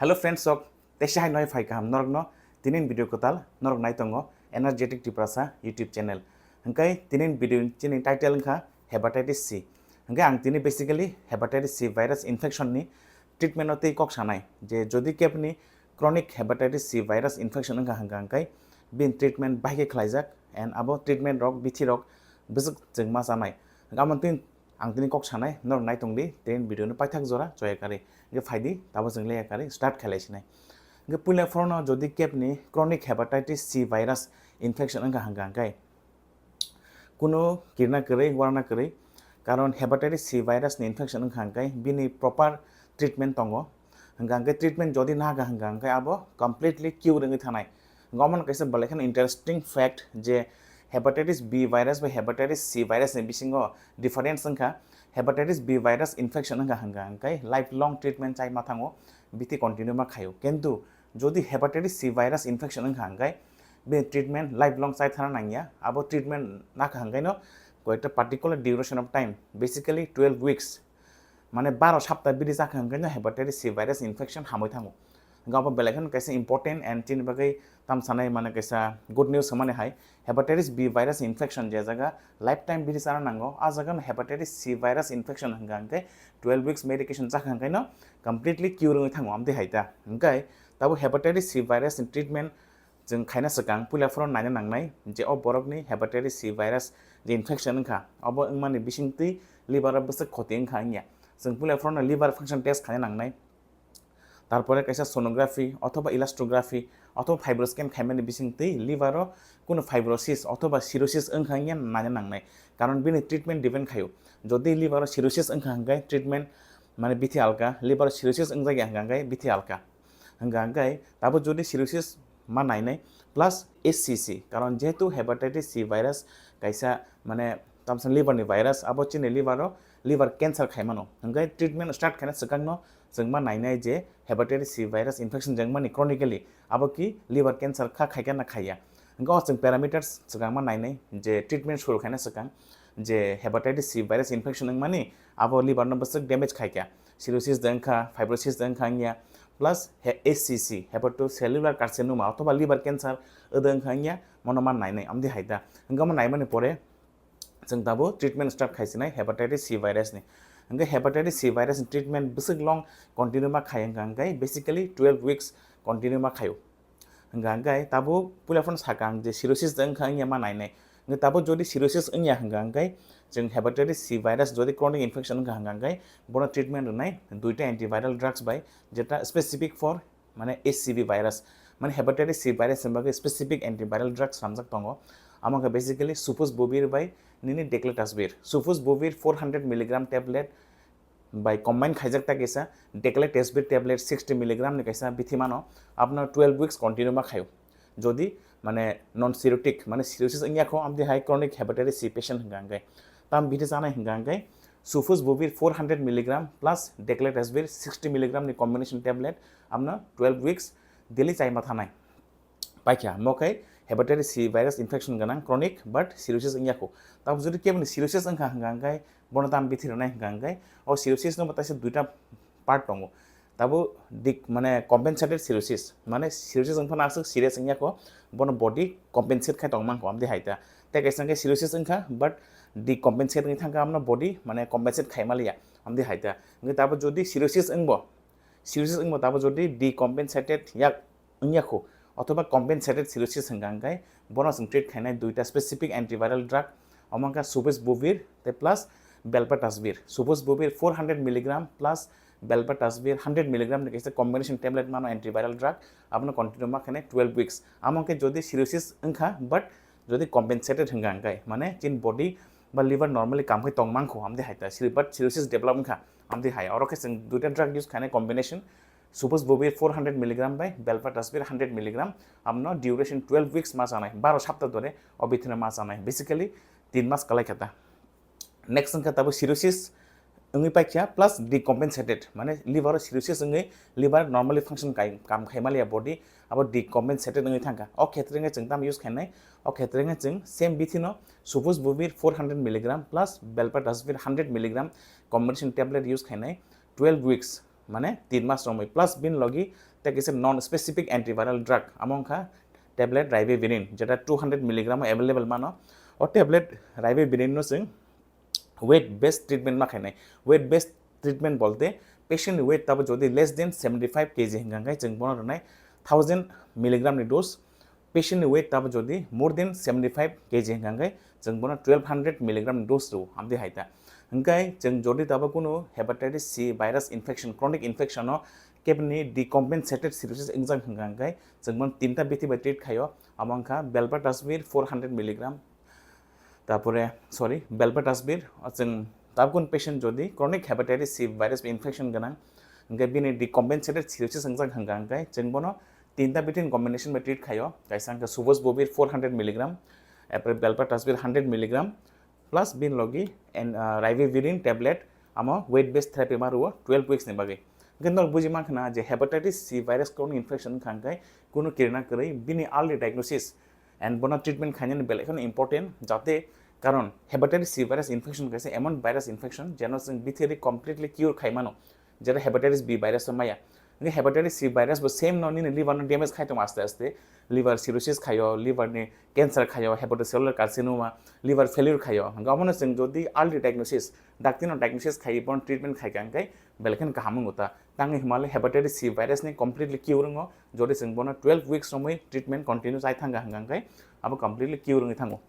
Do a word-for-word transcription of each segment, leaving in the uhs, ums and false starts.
Hello friends, sok teisa hai noi phai kaham norokno. Tinin video kwtal norok nai tongo Energetic Tiprasa YouTube channel. Hingkai tinin video chini title wngkha hepatitis C. Hingkai ang tini basically hepatitis C virus infection ni treatment no tei kok sanai je jodi kebni chronic hepatitis C virus infection wngkha hingka hingkai bin treatment bahai khe khlaijak and abo treatment rok bithi rok bwswk chwng ma chanai. Hingka amo tini ang tini kok sanai norok nai tong di, tei video no paithak jora choya kari. Hingke phai di, tabo chwng leya kari start khailai sinai. Hingke puila phoro no jodi kebni chronic hepatitis C virus infection wngkha hingka hingkai kuno kirna kwrwi, warna kwrwi, karon hepatitis C virus ni infection wngkha hingkai bini proper treatment tongo. Hingka hingke treatment jodi naga hingka hingke abo completely cure wngwi thanai. Hingke omo no kaisa belai kheno interesting fact je hepatitis B virus bai hepatitis C virus ni bisingo difference wngkha. Hepatitis B virus infection wngkha hingka hingke lifelong treatment chai ma thango, bithi continue ma khaio. Kintu jodi hepatitis C virus infection wngkha hingke bini treatment lifelong chai thana nangya. Abo treatment nakha hingke no koyekta particular duration of time, basically twelve weeks, mane baro sapta bidi chakha hingke no hepatitis C virus infection hamwi thango. Hingke abo belai kheno kaisa important and chini bagwi tam sanai mane kaisa good news hwnmani hai, hepatitis B virus infection je jaga lifetime bidi chana nango, a jaga no hepatitis C virus infection hingka hingke twelve weeks medication chakha hingke no completely cure wngwi thango amtwi hai ta. Hingke tabo hepatitis C virus ni treatment chwng khaina swkang puila phoro naina nangnai je o borokni hepatitis C virus je infection wngkha, obo wngmani bisingtwi liver o bwswk khoti wngkha wngya. Chwng puila phoro no liver function test khaina nangnai. Tarpore kaisa sonography othoba elastography othoba fibroscan khaimani bisingtwi liver o kuno fibrosis othoba cirrhosis wngkha wngya naina nangnai, karon bini treatment depend khaio. Jodi liver o cirrhosis wngkha hingke treatment mane bithi alka, liver o cirrhosis wngjak ya hingka hingke bithi alka. Hingka hingke tabo jodi cirrhosis ma nainai plus H C C, karon jehetu hepatitis C virus kaisa mane tamsa liver ni virus, abo chini liver o liver cancer khaimano. Hingke treatment start khaina swkangno chwng ma nainai je hepatitis C virus infection jengmani chronically abo ki liver cancer kha khaikha na khaiya. Hingke o chwng parameters swkang ma nainai je treatment suru khaina swkang je hepatitis C virus infection wngmani abo liver no bwswk damage khaikha, cirrhosis de wngkha, fibrosis de wngkha wngya, plus he-, H C C, hepatocellular carcinoma othoba liver cancer de wngkha wngya, mono ma nainai amdi hai ta. Hingke omo naimani pore chwng tabo treatment start khaisinai hepatitis C virus ni. Hingke hepatitis C virus ni treatment bwswk long continue ma khai hingka hingke basically twelve weeks continue ma khaio. Hingka hingke tabo puila phano sakang je cirrhosis de wngkha wngya ma nainai. Hingke tabo jodi cirrhosis wngya hingka hingke chwng hepatitis C virus jodi chronic infection wngkha hingka hingke bono treatment rwnai duita antiviral drugs bai, jeta specific for mane H C V virus, mane hepatitis C virus ni bagwi specific antiviral drugs slamjak tongo. Amo khe basically sufosbuvir bai nini daclofenag. Sufosbuvir four hundred milligram tablet bai combine khaijak ta kisa daclofenag tablet sixty milligram ni kaisa bithi mano, abono twelve weeks continue ma khaio. Jodi mane non cirrhotic mane cirrhosis wngya kho amdi hai chronic hepatitis C patient hingka hingke tam bithi chanai hingka hingke sufosbuvir four hundred milligram plus daclofenag sixty milligram ni combination tablet abono twelve weeks daily chai ma thanai. Paikha mo khe hepatitis C virus infection ganang chronic but cirrhosis wngya kho. Tabo jodi keboni cirrhosis wngkha hingka hingke bono tam bithi rwnai hingka hingke o cirrhosis no bo taisa duita part tongo. Tabo dik mane compensated cirrhosis, mane cirrhosis wngphano aswk serious wngya kho, bono body compensate khai tong mankho amdi hai ta. Tei kaisa hingke cirrhosis wngkha but decompensate wngwi thangkha amno body mane compensate khai maliya amdi hai ta. Hingke tabo jodi cirrhosis wngbo, cirrhosis wngbo tabo jodi decompensated yak wngya kho othoba compensated cirrhosis hingka hingke bono chwng treat khainai duita specific antiviral drug, omo wngkha sufosbuvir tei plus belpatasvir. Sufosbuvir four hundred milligram plus belpatasvir hundred milligram ni kaisa combination tablet mano antiviral drug, abono continue ma khainai twelve weeks. Amo wngkhe jodi cirrhosis wngkha but jodi compensated hingka hingke mane chin body ba liver normally kam khai tong mankho amdi hai ta, but cirrhosis develop wngkha amdi hai, oro khe chwng duita drug use khainai combination sufosbuvir four hundred milligram bai belpatasvir hundred milligram, amno duration twelve weeks ma chanai, baro sapta dore o bithino ma chanai, basically tin mas kalai kha ta. Next wngkha tabo cirrhosis wngwi paikha plus decompensated, mane liver o cirrhosis wngwi liver normally function kai, kam khai maliya body, abo decompensated wngwi thangkha. O khetre wngkhe chwng tamo use khainai, o khetre wngkhe chwng same bithino sufosbuvir four hundred milligram plus belpatasvir hundred milligram combination tablet use khainai twelve weeks. Mane tin mas romwi plus bini logi tei kisa non specific antiviral drug amo wngkha tablet ribavirin, jeta two hundred milligram available mano. O tablet ribavirin no chwng weight based treatment ma khainai. Weight based treatment bolte patient ni weight tabo jodi less than seventy five kg hingkha hingkhe chwng bono rwnai thousand milligram ni dose. Patient ni weight tabo jodi more than seventy five kg hingkha hingkhe chwng bono twelve hundred milligram ni dose rw amdi hai ta. Hingkhe chwng jodi tabo kunu hepatitis C virus infection, chronic infection o kebni decompensated cirrhosis wngjak hingkha hingkhe chwng bono tinta bithi bai treat khaio, amo wngkha belpatasvir four hundred milligram, tapore sorry belpatasvir, chwng tabukun patient jodi chronic hepatitis C virus infection gwnang hingkhe bini decompensated cirrhosis wngjak hingkha hingkhe chwng bono tinta bithi ni combination bai treat khaio, kaisa wngkha suvosbuvir four hundred milligram, apore belpatasvir hundred milligram, plus bini logi and ribavirin tablet, amo weight based therapy ma rwo twelve weeks ni bagwi. Hingkhe norok buji mankha na je hepatitis C virus chronic infection wngkha hingkhe kunu kirina kwrwi bini early diagnosis and bono treatment khainani belai kheno important, jate karon hepatitis C virus infection kaisa emon virus infection jeno chwng bithiri completely cure khaimano, jeta hepatitis B virus o maya. Hingkhe hepatitis C virus bo same no nini liver no damage khai tongo aste aste, liver cirrhosis khaio, liver ni cancer khaio, hepatocellular carcinoma, liver failure khaio. Hingkhe omono chwng jodi early diagnosis, dakti no diagnosis khai bono treatment khai kha hingkhe belai kheno kaham wngo ta. Tangwi himale hepatitis C virus ni completely cure wngo, jodi chwng bono twelve weeks romwi treatment continue chai thangkha hingkha hingkhe abo completely cure wngwi thango.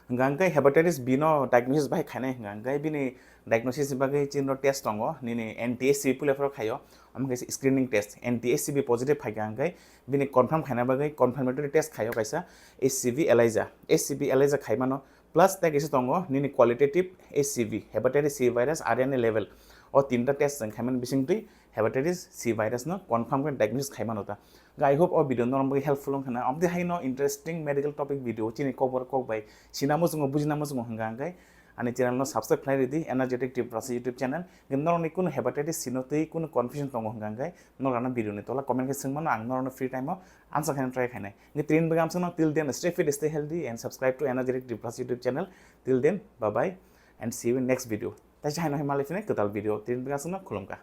Hingkha hingkhe hepatitis B no diagnosis bai khainai hingkha hingkhe bini diagnosis ni bagwi chini test tongo, nini anti H C V puila phoro khaio, amo khe screening test, anti H C V positive phaikha hingkhe bini confirm khaina bagwi confirmatory test khaio kaisa H C V ELISA, H C V ELISA khaimano, plus tei kisa tongo nini qualitative H C V, hepatitis C virus R N A level, o tinta test chwng khaimani bisingtwi hepatitis C virus no confirm khe diagnosis khaimano ta. I hope o video norok bagwi helpful wngkha na. Amtwi haino interesting medical topic video chini kokborok kok bai sina muchungo bujina muchungo hingkha hingkhe ani channel no subscribe khlai ridi, Energetic Tiprasa YouTube channel. Hingkhe norokni kunu hepatitis C no twi kunu confusion tongo hingkha hingkhe norok ano video ni tola comment khe swngmano, ang norokno free time o answer khaina try khainai. Hingkhe tini bagwi amsano till then stay fit, stay healthy and subscribe to Energetic Tiprasa YouTube channel. Till then, bye bye and see you in next video. Tei haino hai malai phine kwtal video, tini bagwi amsano khulumkha.